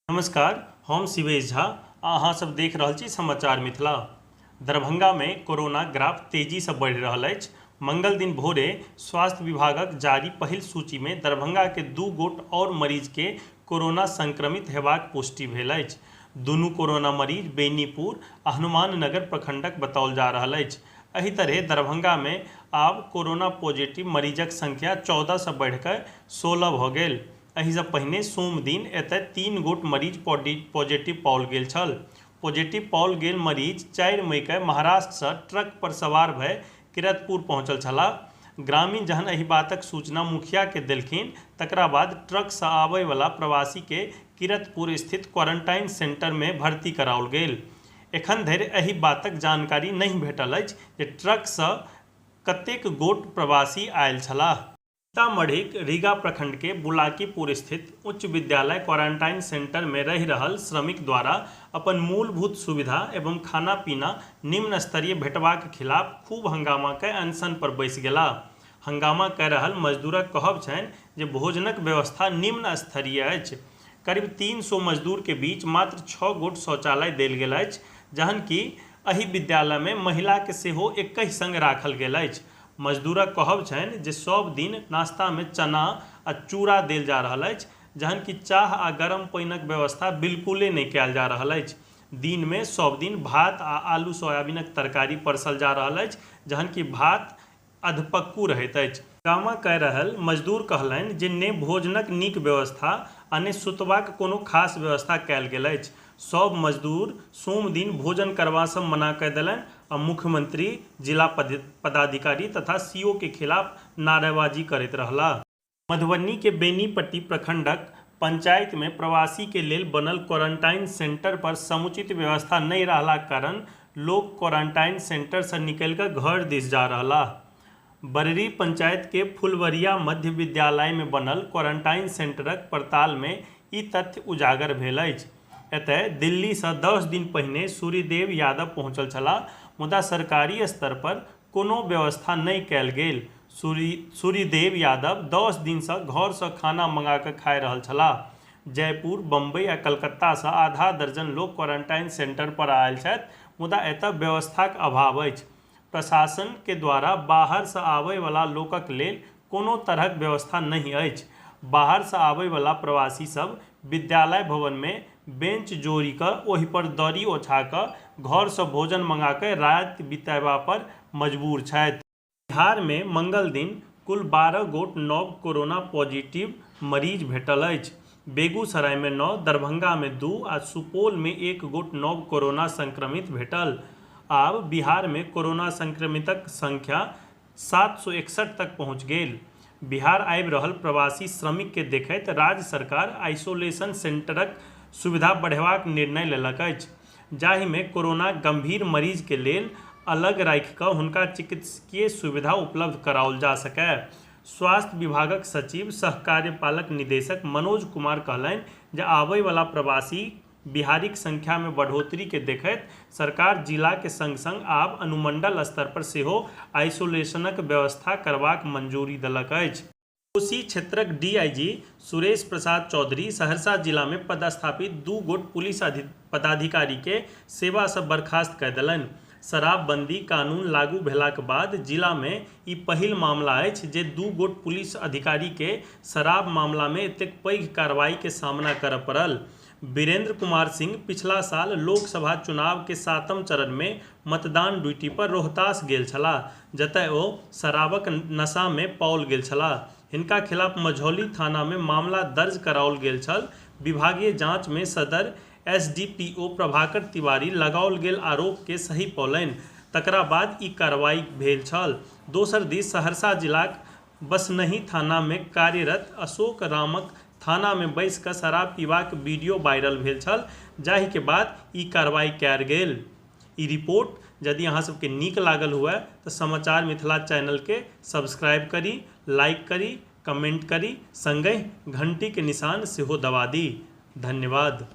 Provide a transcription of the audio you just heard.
नमस्कार, हम शिवेश झा आ अहाँ सब देख रहल छी समाचार मिथिला। दरभंगा मे कोरोना ग्राफ तेजी से बढ़ि रहल अछि। मंगल दिन भोरे स्वास्थ्य विभागक जारी पहिल सूची मे दरभंगा के 2 गोट और मरीज के कोरोना संक्रमित हेबाक पुष्टि भेल अछि। दुनू कोरोना मरीज बेनीपुर आ हनुमान नगर प्रखंडक बताओल जा रहल अछि। एहि तरहे दरभंगा मे आब कोरोना पॉजिटिव मरीजक संख्या 14 से बढ़िकऽ 16 भऽ गेल। एहिसँ पहिने सोम दिन एतय 3 गोट मरीज पॉजिटिव पाओल गेल छल। पॉजिटिव पाओल गेल मरीज 4 मई के महाराष्ट्रसँ ट्रक पर सवार भए किरतपुर पहुंचल छलाह। ग्रामीण जहन एहि बातक सूचना मुखिया के देलखिन तकरा बाद ट्रकसँ आबय वाला प्रवासी के किरतपुर स्थित क्वारंटाइन सेंटर में भर्ती कराओल गेल। एखन धरि एहि बातक जानकारी नहि भेटल अछि जे ट्रकसँ कतेक गोट प्रवासी आयल छलाह। सीतामढ़ीक रीगा प्रखंड के बुलाकीपुर स्थित उच्च विद्यालय क्वारंटाइन सेंटर में रहि रहल श्रमिक द्वारा अपन मूलभूत सुविधा एवं खाना पीना निम्न स्तरीय भेटबाक खिलाफ खूब हंगामा कय अनशन पर बैस गेलाह। हंगामा कय रहल मजदूरक कहब छनि जे भोजनक व्यवस्था निम्न स्तरीय अछि। करीब 300 मजदूर के बीच मात्र 6 गोट शौचालय देल गेल अछि, जहन कि एहि विद्यालय में महिला के सेहो एकहि संग राखल गेल अछि। मजदूरक कहब छनि जे सब दिन नाश्ता मे चना आ चूड़ा देल जा रहल अछि, जहन कि चाह आ गरम पानिक व्यवस्था बिल्कुले नहि कयल जा रहल अछि। दिन मे सब दिन भात आ आलू सोयाबीनक तरकारी परसल जा रहल अछि, जहन कि भात अधपक्कू रहैत अछि। हंगामा कय रहल मजदूर कहलनि जे ने भोजनक नीक व्यवस्था आ ने सुतबाक कोनो खास व्यवस्था कयल गेल अछि। सब मजदूर सोम दिन भोजन करबा सं मना कय देलनि आ मुख्यमंत्री, जिला पदाधिकारी तथा सीओ के खिलाफ नारेबाजी करैत रहलाह। मधुबनी के बेनीपट्टी प्रखंडक पंचायत मे प्रवासी के लेल बनल क्वारंटाइन सेंटर पर समुचित व्यवस्था नहि रहलाक कारण लोक क्वारंटाइन सेंटर सं निकलि कऽ घर दिस जा रहलाह। बररी पंचायत के फुलवरिया मध्य विद्यालय मे बनल क्वारंटाइन सेंटरक पड़ताल मे ई तथ्य उजागर भेल अछि। एतय दिल्ली सं 10 दिन पहिने सूर्यदेव यादव पहुंचल छलाह, मुदा सरकारी स्तर पर कोनो व्यवस्था नहि कयल गेल। सूर्यदेव यादव 10 दिन सं घर सं खाना मंगा कऽ खाय रहल छलाह। जयपुर, बम्बई आ कलकत्ता सं आधा दर्जन लोक क्वारंटाइन सेंटर पर आयल छथि, मुदा एतय व्यवस्थाक अभाव अछि। प्रशासन के द्वारा बाहर सं आबय वाला लोकक लेल कोनो तरहक व्यवस्था नहि अछि। बाहर सं आबय वाला प्रवासी सब विद्यालय भवन मे बेंच जोड़ि कऽ ओहि पर दरी ओछा कऽ घर सं भोजन मंगा कऽ राति बितेबा पर मजबूर छथि। बिहार मे मंगल दिन कुल 12 गोट नव कोरोना पॉजिटिव मरीज भेटल अछि। बेगूसराय मे 9, दरभंगा मे 2 आ सुपौल मे 1 गोट नव कोरोना संक्रमित भेटल। आब बिहार मे कोरोना संक्रमितक संख्या 761 तक पहुंच गेल। बिहार आबि रहल प्रवासी श्रमिक के देखैत राज्य सरकार आइसोलेशन सेंटरक सुविधा बढ़ेबाक निर्णय लेलक अछि, जाहि मे कोरोनाक गंभीर मरीज के लेल अलग राखि कऽ हुनका चिकित्सकीय सुविधा उपलब्ध कराओल जा सकय। स्वास्थ्य विभागक सचिव सह कार्यपालक निदेशक मनोज कुमार कहलनि जे आबय वाला प्रवासी बिहारीक संख्या मे बढ़ोतरी के देखैत सरकार जिला के संग-संग आब अनुमंडल स्तर पर सेहो आइसोलेशनक व्यवस्था करबाक मंजूरी देलक अछि। कोसी क्षेत्रक डीआईजी सुरेश प्रसाद चौधरी सहरसा जिला मे पदस्थापित 2 गोट पुलिस पदाधिकारी के सेवा सं बर्खास्त कय देलनि। शराबबंदी कानून लागू भेलाक बाद जिला मे ई पहिल मामला अछि जे 2 गोट पुलिस अधिकारी के शराब मामला मे एतेक पैघ कार्रवाई के सामना करय पड़ल। वीरेंद्र कुमार सिंह पिछला साल लोकसभा चुनाव के 7म चरण मे मतदान ड्यूटी पर रोहतास गेल छलाह, जतय ओ शराबक नशा मे पाओल गेल छलाह। हिनका खिलाफ मझौली थाना मे मामला दर्ज कराओल गेल छल। विभागीय जांच मे सदर एसडीपीओ प्रभाकर तिवारी लगाओल गेल आरोप के सही पौलनि, तकरा बाद ई कार्रवाई भेल छल। दोसर दिस सहरसा जिलाक बसनही थाना मे कार्यरत अशोक रामक थाना मे बैसि कऽ शराब पीबाक वीडियो वायरल भेल छल, जाहि के बाद ई कार्रवाई कयल गेल। ई रिपोर्ट यदि अहाँ सबके नीक लागल हुए तऽ समाचार मिथिला चैनल के सब्सक्राइब करी, लाइक करी, कमेंट करी, संगहि घंटी के निशान सेहो दबा दी। धन्यवाद।